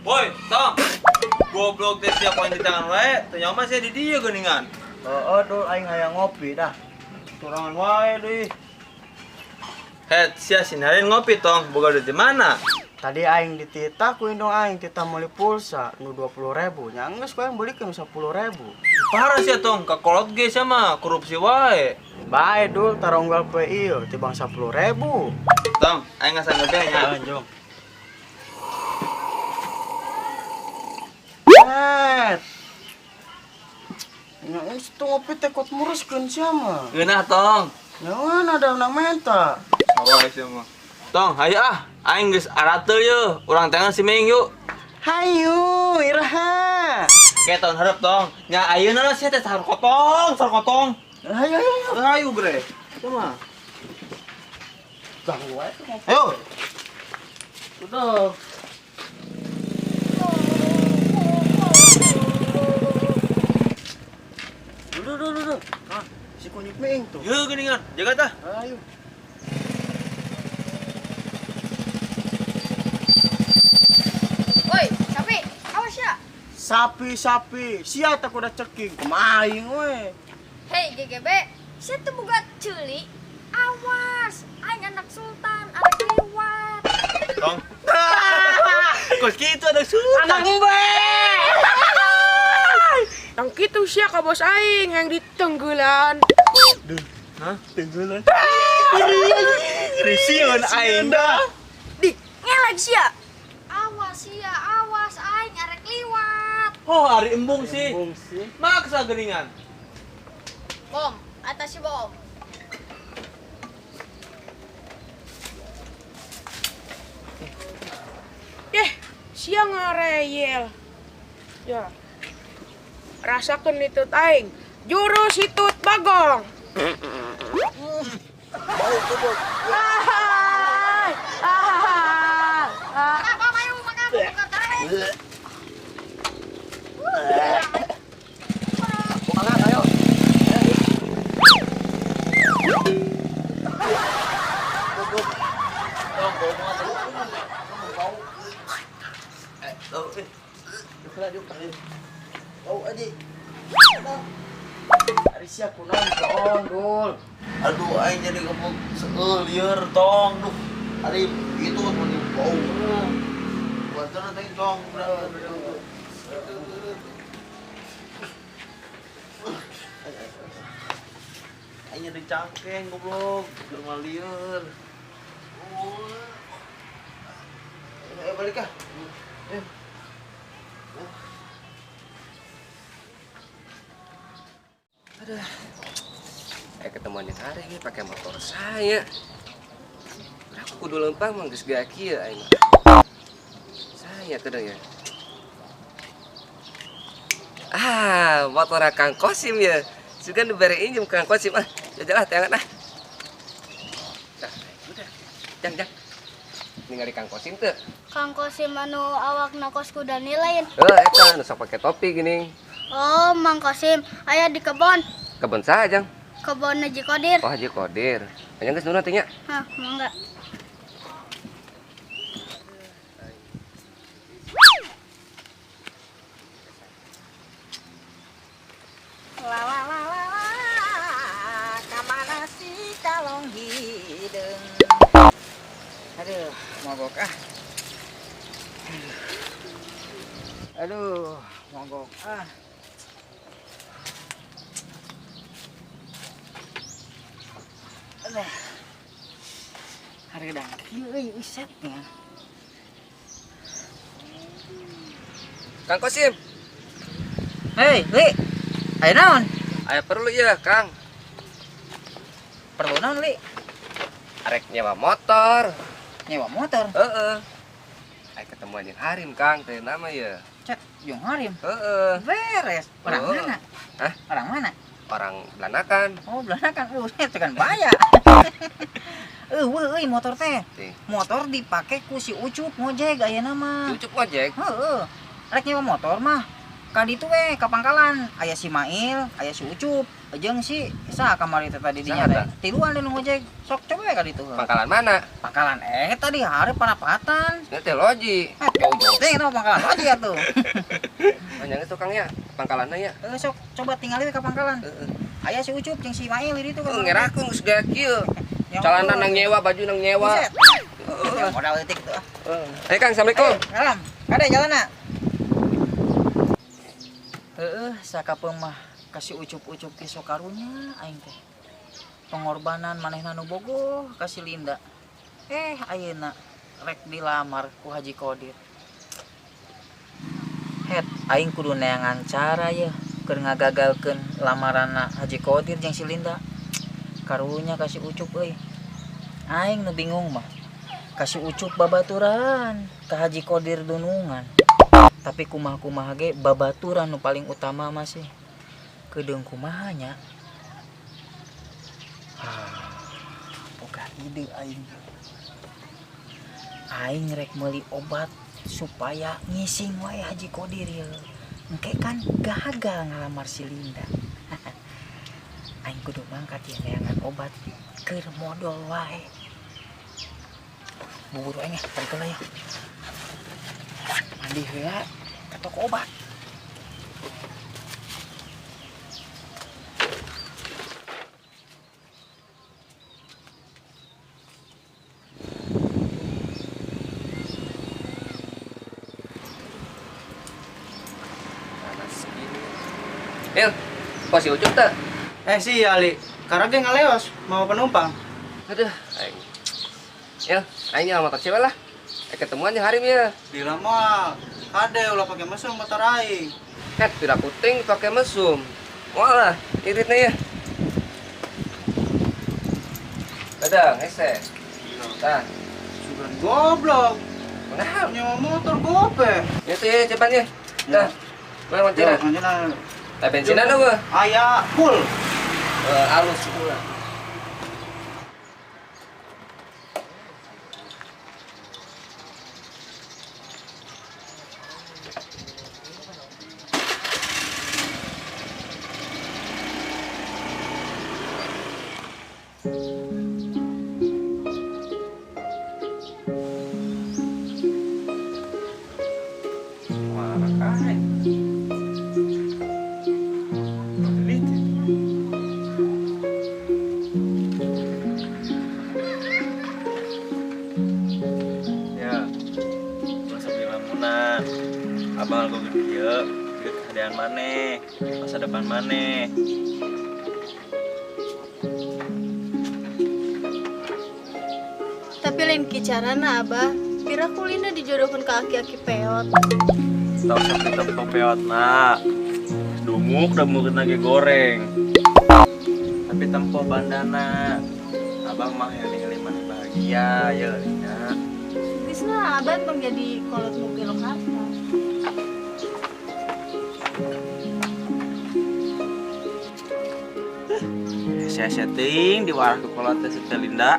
Woi, Tong. Goblok teh sia poin di tangan wae, teu nyaho mah sia di dieu geuningan. Heeh, Dul, aing hayang ngopi dah. Sorangan wae deui. Het, sia sinarin ngopi, Tong. Boga duit di mana? Tadi aing dititah ku indung aing titah meuli pulsa nu 20.000. Nya geus ku aing belikeun 10.000. Parah sia, Tong. Kakolot ge sia mah korupsi wae. Bae, Dul, taronggal poe ieu tibang 10.000. Tong, aing ngasang gede nya. Anjong. Het. Nya geus teu ngopi teh kot muruskeun sia mah. Ngeunah, Tong. Nya ada nang menta. Awas sia mah. Tong, hayu ah. Aing geus arateul yeuh. Urang tangan si Ming yuk. Hayu, iraha. Kayak tahun harap, Tong. Nya ayeuna lah sia teh sahur kotong, sahur kotong. Hayu, hayu, hayu. Hayu, bre. Kumaha? Ganggu wae tuh ngopi. Ayo. Udah. Duh, duh, duh, duh. Ah, si kunyit meing tuh. Yeuh geuningan, jaga tah. Ayo. Woi, sapi, awas ya. Sapi, sapi. Sia tak udah ceking. Kemaing we. Hei GGB, saya tuh buka celi. Awas, aing anak sultan, anak lewat. Tong. Kos kitu anak sultan. Anak embe. Yang kitu sia ka bos aing yang ditenggelan. Duh, hah? Tenggelan. Risieun aing dah. Di, ngelak sia. Awas sia, awas aing arek liwat. Oh, ari embung sih. Embung sih. Maksa geuningan. Bom, atas si bom. Deh, sia ngareyel. Ya. Rasakeun hitut aing. Jurus hitut bagong. Apa ayo makan buka tarik. Bukangan, ayo. Tong, bau bau. Eh, tong, eh. Yuk, yuk. Bau aja. Ari sia kunaon kaon, Dul. Aduh, aing jadi kebuk seueur lieur, Tong. Duh, ari itu mun bau. Buatan teh, Tong. Aing jadi cangkeng goblok, keur lieur. Eh, balik ah. Eh. Aduh. Ketemuan yang hari ini pakai motor saya. Aku kudu lempang mah geus gaya kieu aing mah. Saya teh ya. Ah, motor Kang Kosim ya. Sugan dibere injem Kang Kosim ah. Jajalah teangan ah. Nah, udah. Jang, jang. Ningali Kang Kosim teu? Kang Kosim anu awakna kos kuda nilain. Heuh, eta nu sok pake topi gini. Oh, Mang Kosim, aya di kebon. Kebon saha, Jang? Kebon Haji Kodir. Oh, Haji Kodir. Anya geus nurun teh nya? Hah, mangga. La la la la la, kamana si kalong hideung. Aduh, mogok ah. Aduh, mogok ah. Aduh. Harga dangki euy uset nya. Kang Kosim. Hei, Li. Aya naon? Aya perlu ya, Kang. Perlu naon, Li? Arek nyewa motor. Nyewa motor? Heeh. Aya ketemuan jeung Harim, Kang, teh nama ya. Cet, jeung Harim. Heeh. Beres. Orang Oh. mana? Hah? Orang mana? Orang Belanakan. Oh, Belanakan. Buset, kan baya. Eueuh euy motor teh. Motor dipake ku si Ucup ngojek ayeuna mah. Si Ucup ngojek? Heeh. Rek nyewa motor mah. Ka ditu we ka pangkalan, aya si Mail, aya si Ucup, Jeung si saha kamari teh tadi dinya teh. Tiluan nu ngojek. Sok coba we ka ditu. Pangkalan mana? Pangkalan tadi hari parapatan. Nya teh loji. Jauh-jauh teh eta pangkalan loji atuh. Panjangnya tukang ya, pangkalanna ya. Sok coba tinggali we ka pangkalan. Aya si Ucup jeung si Mail di ditu kan. Ngerakeun geus gaya kieu. Celana nang nyewa, baju nang nyewa. Modal leutik tuh. Ayo Kang, assalamualaikum. Salam. Kade jalanna. Heeh, sakapeung mah kasih Ucup-ucup ke sok karunya aing teh. Pengorbanan manehna nu bogoh ka si Linda. Ayeuna rek dilamar ku Haji Kodir. Het, aing kudu neangan cara ye keur ngagagalkeun lamaranna Haji Kodir jeung si Linda. Karunya kasih Ucup euy. Aing nu bingung mah. Kasih Ucup babaturan ka Haji Kodir dunungan. Tapi kumaha-kumaha ge babaturan nu paling utama masih. Kedeung kumaha nya. Boga ide aing. Aing rek meuli obat supaya ngising wae Haji Kodir ye. Engke kan gagal ngalamar si Linda. Aing kudu mangkat ye neangan obat keur modol wae. Bubur aing balik heula ya. Mandi heula ka toko obat. Il, kok si Ucup teh? Si Ali, karena dia ngaleos mau penumpang. Aduh, aing. Il, aing nyawa motor cewek lah. Ketemuan hari ya. Bila mah, kade ulah pakai mesum motor aing. Tidak puting pakai mesum. Walah, iritnya ya. Kadang, hese. Tah. Sugan goblok. Kenapa? Nyawa motor gope. Itu ya, cepatnya. Tah. Mana kuncinya? Kuncinya. Bensinan dong gua. Aya full. Alus pula. Wah, kain. Abang aku gede, keadaan maneh, masa depan maneh. Tapi lain kicarana abah, pira kulina dijodohkan ke aki-aki peot. Tau sok tempo peot nak, dumuk dumuk lagi goreng. Tapi tempo bandana, abang mah yang ningali maneh bahagia ya Lina. Bisna abah tong jadi kolot mobil harta. Saya setting di warah ke kolot teh si Linda.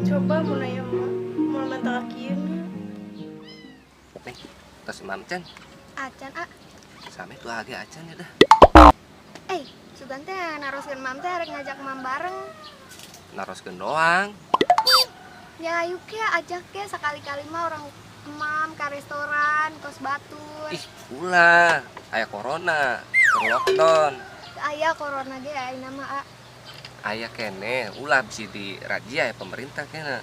Coba mau nanya emak, mau mantap kaki-nya. Neng, tos mam can. Acan ah. Same tuh agak acan ya dah. Sugan teh naroskeun mam teh rek ngajak mam bareng. Naroskeun doang. Ya ayo ke ajak ke sekali-kali mah orang mam ke restoran, kos batur. Ih, ulah. Aya corona, lockdown. Aya corona ge ayeuna mah a. Aya kene, ulah bisi dirazia ya pemerintah kene.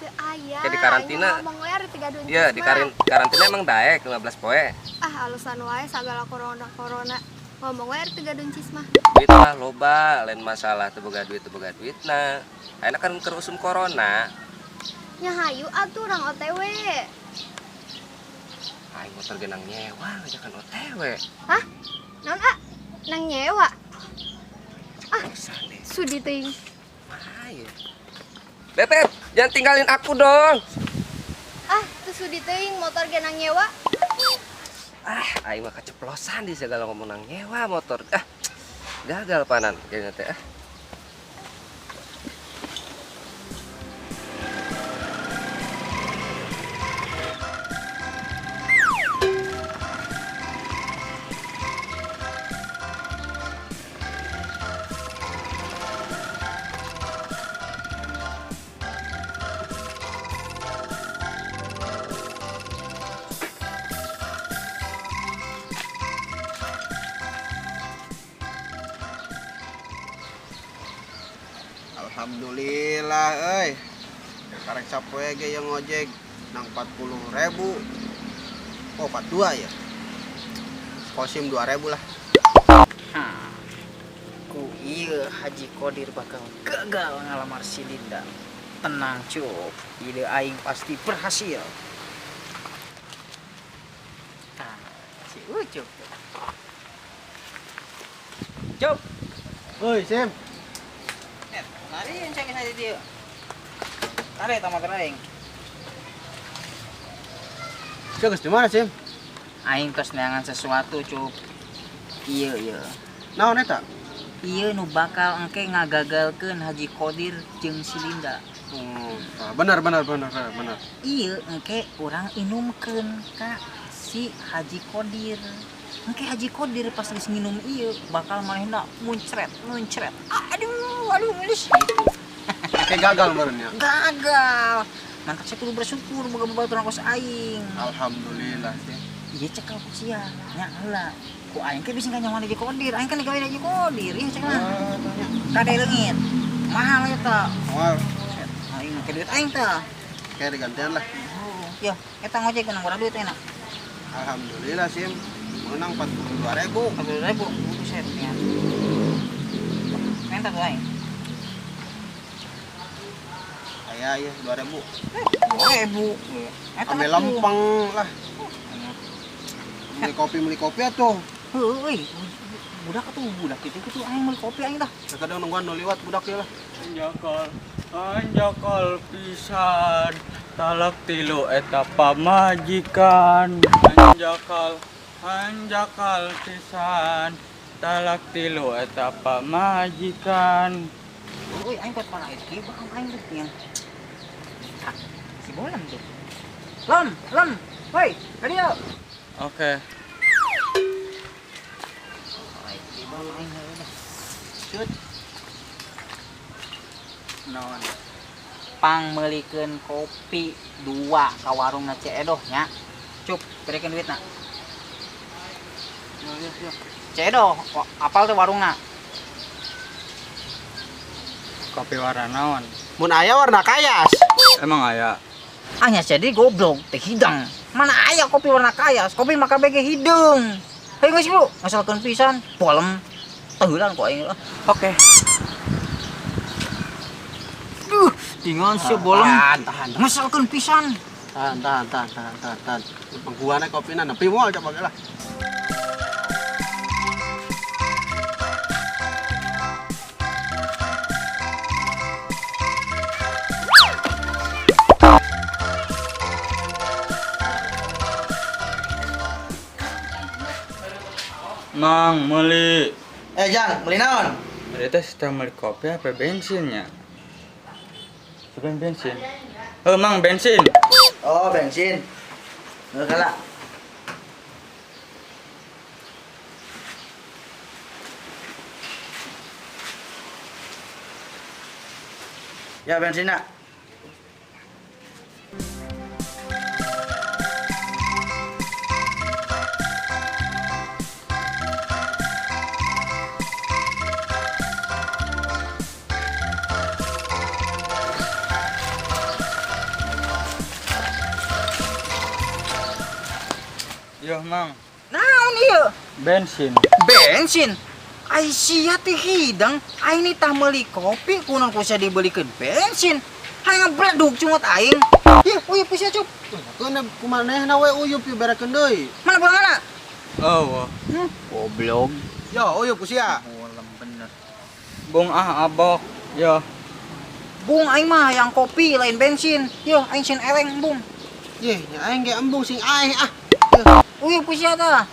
Teu aya. Kayak di karantina. Ngomong we ari tiga dua. Iya, di karantina emang daek 15 poe. Ah, alasan wae sagala corona-corona. Ngomong we ari tiga duncis mah. Duit mah loba, lain masalah teu boga duit teu boga duitna. Ayeuna kan keur usum corona. Nya hayu atuh urang OTW. Aing motor ge nang nyewa, ngajakan OTW. Hah? Naon ah? Nang nyewa? Ah, sudi teuing. Ayo. Bebek, jangan tinggalin aku dong. Ah, tuh sudi teuing motor ge nang nyewa. Ah, aing mah keceplosan di segala ngomong nang nyewa motor. Ah, gagal panan kayaknya teh. Ah. Alhamdulillah euy. Karek sapoe ge yang ngojek nang 40.000. Oh, 42 ya. Kosim 2.000 lah. Hah. Ku ieu Haji Kodir bakal gagal ngalamar si Linda. Tenang, Cup. Ide aing pasti berhasil. Ah, si Ucup. Cup. Oi, Sim. Lari yang cek aja dia. Tarik tamat aing. Cek geus di mana, Sim? Aing tos neangan sesuatu, Cup. Iya, iya. Naon eta? Iya nu bakal engke ngagagalkeun Haji Kodir jeung si Linda. Oh, benar benar benar benar benar. Iya, engke urang inumkeun ka si Haji Kodir. Engke Haji Kodir pas geus nginum ieu bakal manehna muncret, muncret. Aduh, aduh geus gitu. Engke gagal meureun ya. Gagal. Mantap saya kudu bersyukur boga babaturan kos aing. Alhamdulillah sih. Iya cekel ku sia. Nya heula. Ku aing ke bisa nyaman Haji Kodir. Aing kan digawe Haji Kodir. Ieu cekel. Kade leungit. Mahal eta. Mahal. Aing make duit aing tah. Kayak digantian lah. Oh, ya, eta ngojek menang berapa duit enak? Alhamdulillah sih. Menang 42.000. 42.000. Buset ya. Minta tuh aing. Aya ya 2.000. 2.000. Eta ame lempeng lah. Beli kopi atuh. Heueuy, budak atuh budak kitu kitu aing meuli kopi aing tah. Kadang nungguan nu liwat budak ieu lah. Anjakal, anjakal pisan. Talak tilu eta pamajikan. Anjakal, anjakal pisan. Talak tilu eta pamajikan. Euy, aing kuat panah itu bakal aing teh yang. Ah, si bolam tuh. Lom, lom. Woi, tadi yo. Oke. Cut. Non. Pang meulikeun kopi 2 ka warungna Ceu Edoh nya. Cup, berekeun duitna. Yo yo yo. Ceu Edoh, apal teh warungna? Kopi warna naon? Mun aya warna kayas. Emang aya? Hanya jadi goblok teh hidang. Mana aya kopi warna kayas? Kopi maka bege hideung. Heuh geus Bu, ngasalkeun pisan, bolem. Tenggelan kok aing. Oke. Duh, tingan sia bolem. Tahan, tahan. Ngasalkeun pisan. Tahan, tahan, tahan, tahan, tahan, tahan. Pengguana kopina nepi moal coba lah. Mang, meuli. Jang, beli naon? Tadi teh setelah beli kopi apa bensinnya? Bukan bensin. Oh, Mang, bensin. Oh, bensin. Nggak kalah. Ya, bensinnya. Yo, Mang. Naon ieu? Bensin. Bensin. Ai sia teh hidang, aing ni tah meuli kopi kunaon ku sia dibelikeun bensin. Hayang ngabledug cungut aing. Ieu uyup sia cup. Keun kumanehna we uyup ieu berekeun deui. Mana bulanganna? Oh, Goblok. Yo, uyup ku sia. Bolem bener. Bung ah abok. Yo. Bung aing mah hayang kopi lain bensin. Yo aing sin eleng bung. Yeh, nya aing ge embung sing aing ah. Uyup ku sia tah.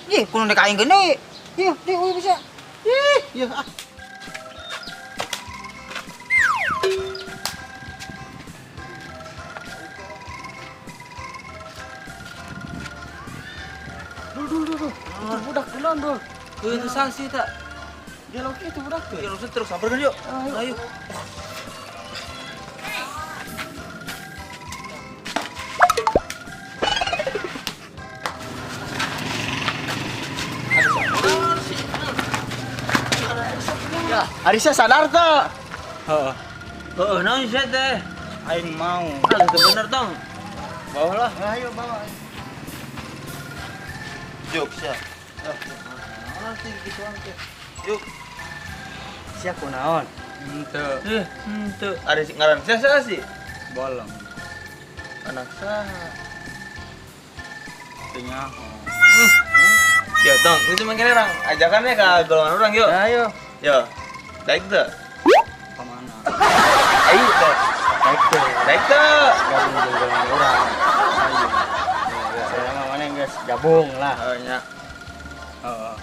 Ih, kunaon dek aing gede. Yeuh, di uyup sia. Ih, yeuh ah. Dul, dul, dul, dul. Itu budak duluan, dul. Tuh itu sanksi tak? Dia loki itu budak tuh. Ya terus samperkan yuk. Ayo. Arisa sadar tuh. Heeh. Heeh, naon sia teh? Aing mau. Ah, itu bener tong. Bawa lah. Ayo bawa. Juk sia. Juk. Sia kunaon? Henteu. Eh, henteu. Ari si ngaran sia saha sih? Bolong. Anak saha? Teu nyaho. Yo, tong, itu mangkene orang ajakannya ke golongan orang yuk. Ayo. Yo. Daik teu? Ka mana? Ayo teh. Daik teu. Daik teu. Gabung jeung golongan urang. Ayo. Saya mah mana geus gabung lah. Oh nya. Heeh.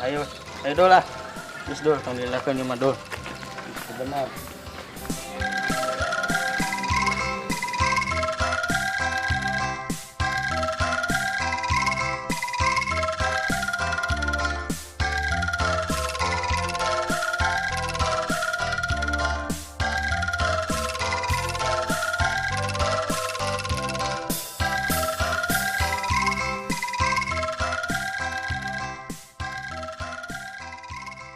Ayo. Ayo dul lah. Geus dul tong dilakukeun ieu mah dul. Benar.